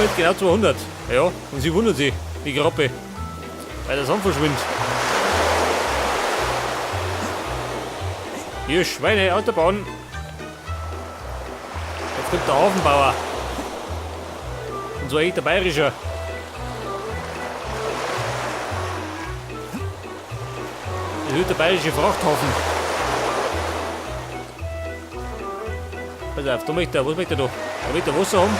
wir jetzt genau 200. Ja, und sie wundern sich, die Grappe. Weil der Sand verschwindet. Hier, Schweine, Autobahn. Jetzt kommt der Hafenbauer. Und zwar echt der Bayerischer. Das wird der bayerische Frachthafen. Pass auf, da möchte er, was möchte er da? Da möchte er Wasser haben.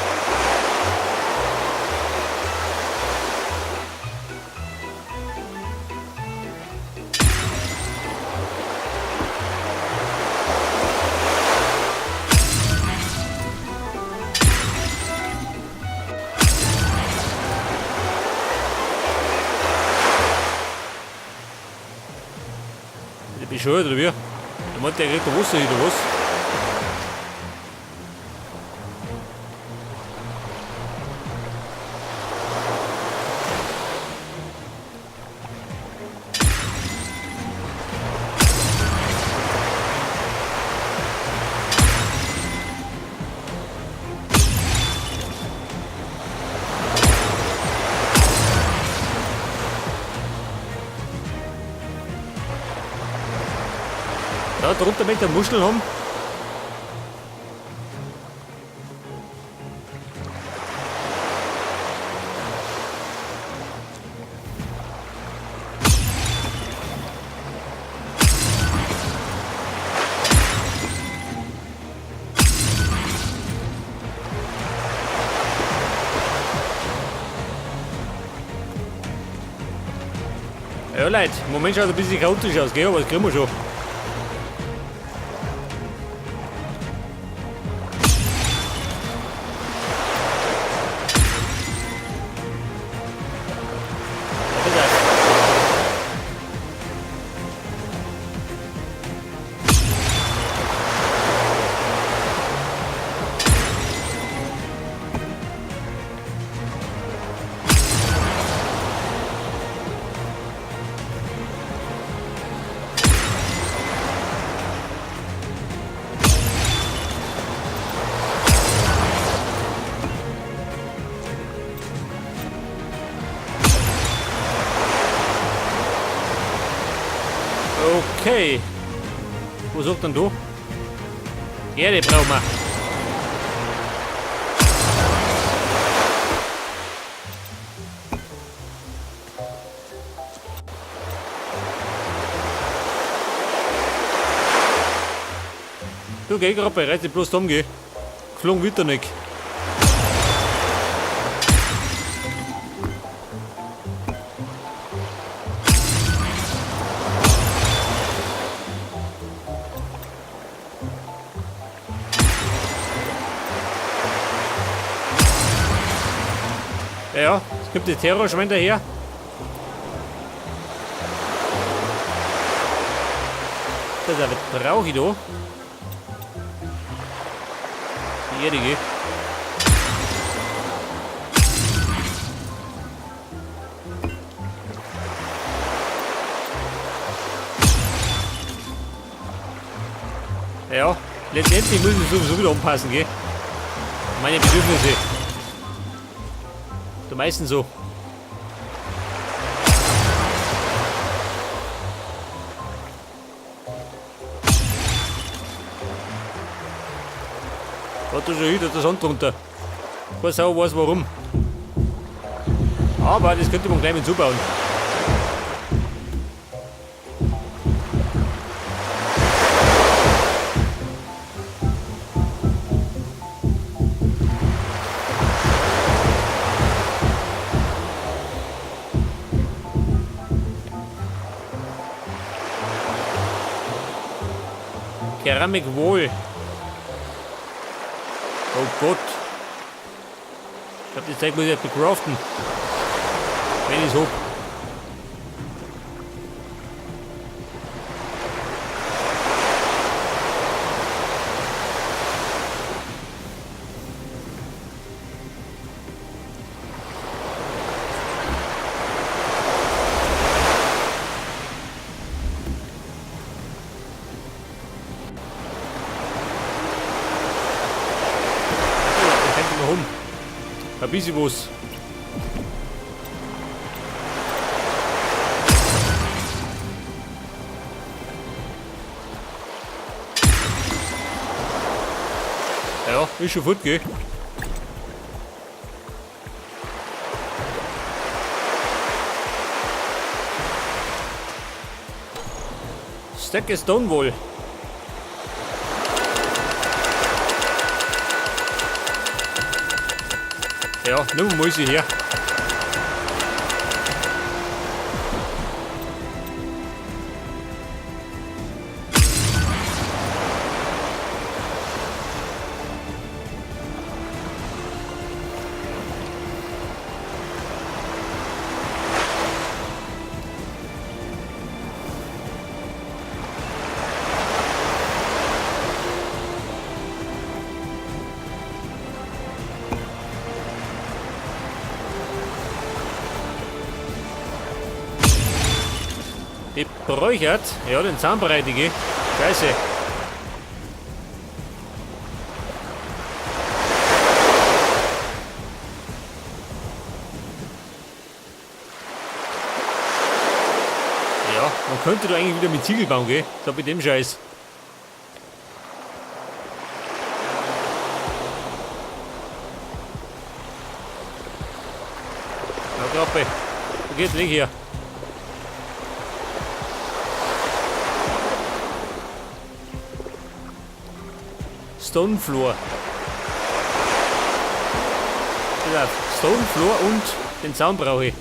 Ich bin bescheuert, oder wie? Der meint, der kriegt da Wasser hin, oder was? Da drunter möchte er Muscheln haben. Ja, Leute, im Moment schaut es ein bisschen chaotisch aus, gell? Aber das kriegen wir schon. Ja, pass auf. Okay. Wo sucht denn du? Erde brauchen wir. Du geh grad bei Reise bloß dumm geh. Geflogen wieder nicht. Ja, ja, es gibt die Terrorschwein daher. Das ist aber brauche ich da. Die Erde geht. Ja, letztendlich muss ich sowieso wieder anpassen, gell? Meine Bedürfnisse. Die meisten so. Warte schon wieder der Sand drunter. Keine Sau weiß warum. Aber das könnte man gleich mit zubauen. Keramik Wohl. Oh Gott. Ich glaube, die Zeit muss ich jetzt craften. Wenn ich's hab. Ja, das könnte man haben. Ein bisschen was. Ja, ist schon fort, gell? Stack ist Stonewall. Ja, nun muss ich her. Die bräuchert, ja, den Zahnbreitige. Scheiße. Ja, man könnte da eigentlich wieder mit Ziegel bauen, gell? So bei dem Scheiß. Na, Klappe. Wo geht's nicht hier? Stonefloor. Pass auf, Stonefloor und den Zaun brauche ich.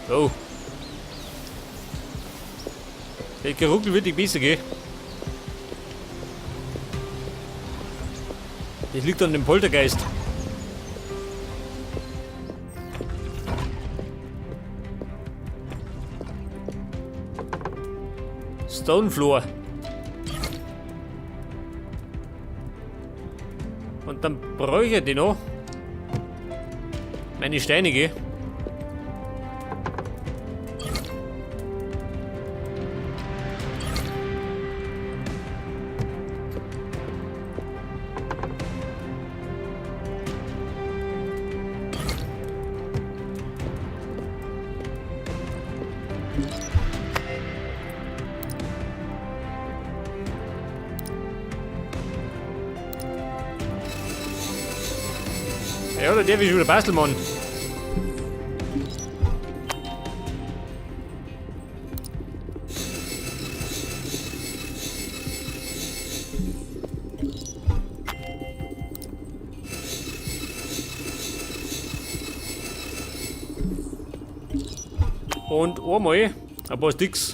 Oh. Der Geruckel wird nicht besser, gell? Das liegt an dem Poltergeist. Stonefloor. Und dann bräuchte ich die noch. Meine Steine, gell? Ja, der darf ich schon wieder basteln, Mann. Und einmal ein paar Sticks.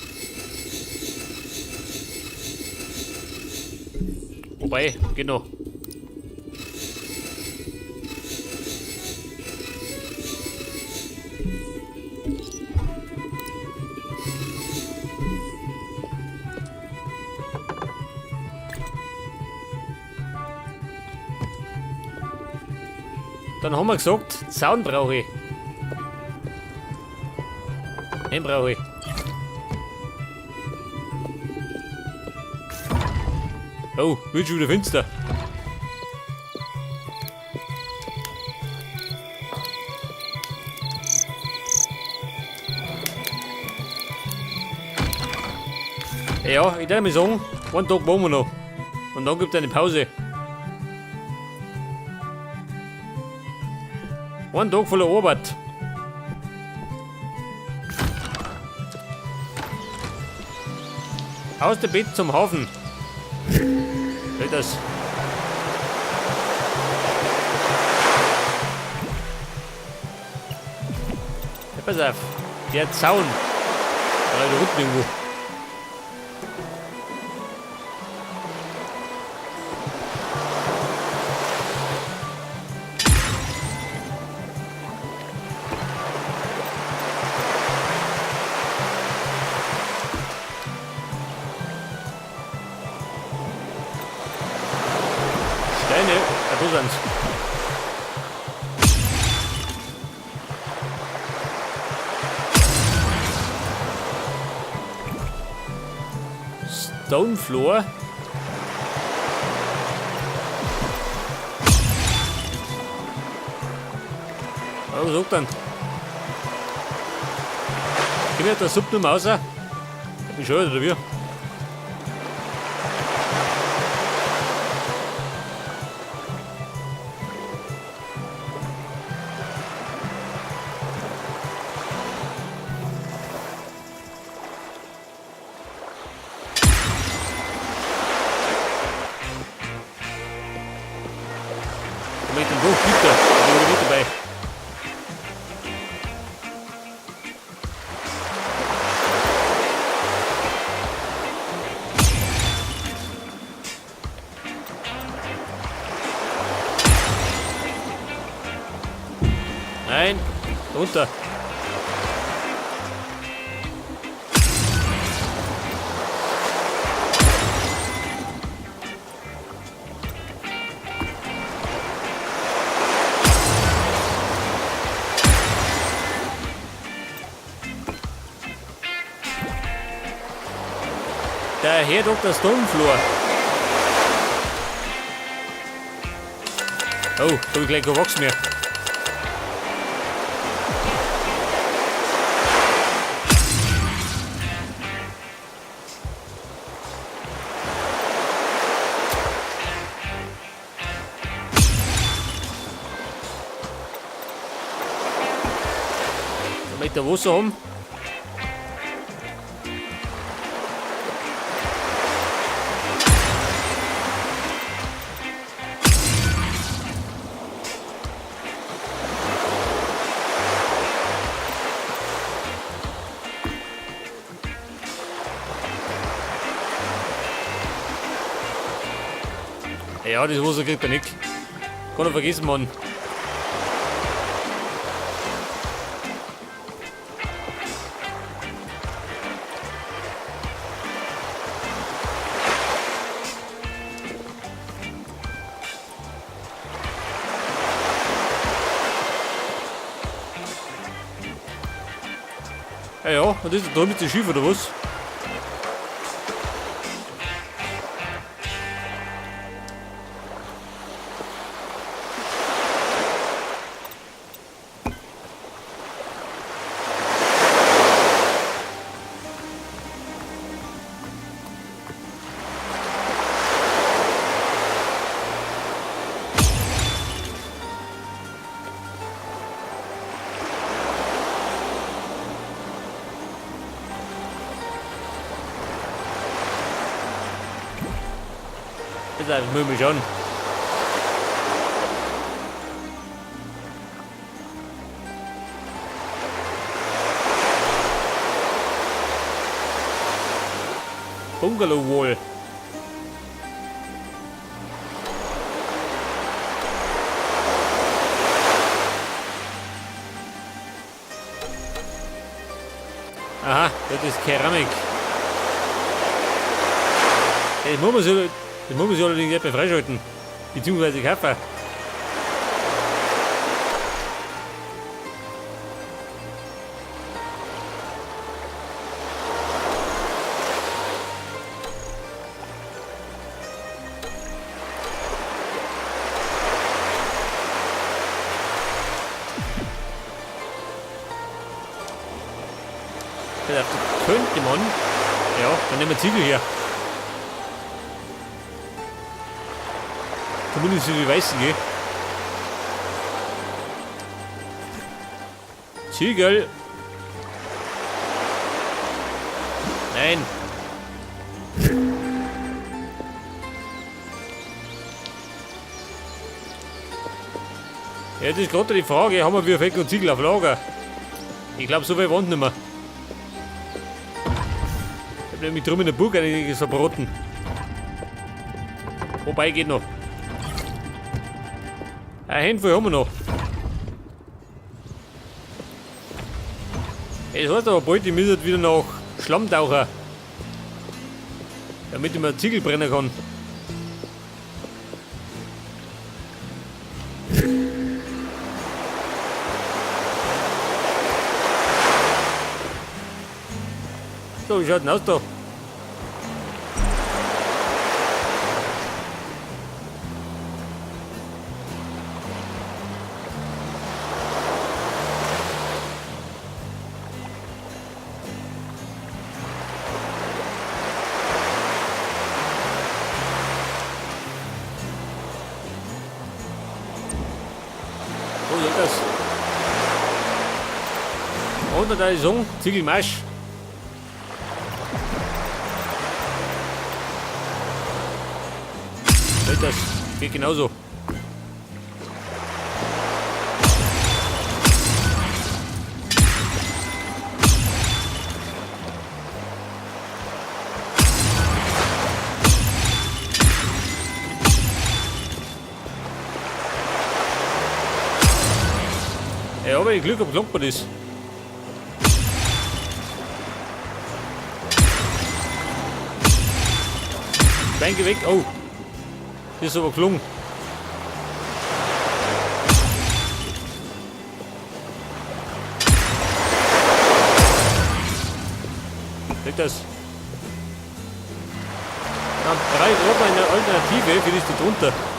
Wobei, genau. Dann haben wir gesagt, Zaun brauche ich. Den brauche ich. Oh, wird schon wieder finster. Ja, ich darf mir sagen, einen Tag machen wir noch. Und dann gibt es eine Pause. Ein Tag voller Arbeit. Aus dem Bett zum Hafen. Soll das? Ja, pass auf. Der Zaun. Da unten irgendwo. Steine, da sind's. Stonefloor. Ja, was sagt dann? Gib mir der Suppe nur raus. Ich bin schon oder wie? Mit dem Buch bitte, da bin ich nicht dabei. Nein, runter. Der Herr Dr. Stonefloor. Oh, da hab ich gleich kein Wachs mehr. Damit der Wasser haben. Ja, das Wasser kriegt er nicht. Kann er vergessen, Mann. Ja, ja, und das ist da mit dem Schiff oder was? Das müssen wir schon. Bungalow Wall. Aha, das ist Keramik. Das muss man sich, das muss man sich allerdings erstmal freischalten. Beziehungsweise kaufen. Das könnte man. Ja, dann nehmen wir Ziegel her. Zumindest für die Weißen, gell? Ziegel! Nein! Ja, das ist gerade die Frage, haben wir wieder Fleck und Ziegel auf Lager? Ich glaube, so viel wohnt nicht mehr. Ich hab nämlich drüben in der Burg einiges verbraten. Wobei, geht noch. Eine Handvoll haben wir noch. Das heißt aber bald, ich muss wieder nach Schlammtaucher. Damit ich mir Ziegel brennen kann. So, wie schaut denn aus da? soll das? Und dann da ich sagen, Ziegelmarsch. Soll das? Geht genauso. Ja, wenn ich Glück habe, klappt mir das. Bein weg. Oh. Das ist aber gelungen. Seht das? Dann drei Ordner eine Alternative, für das da drunter.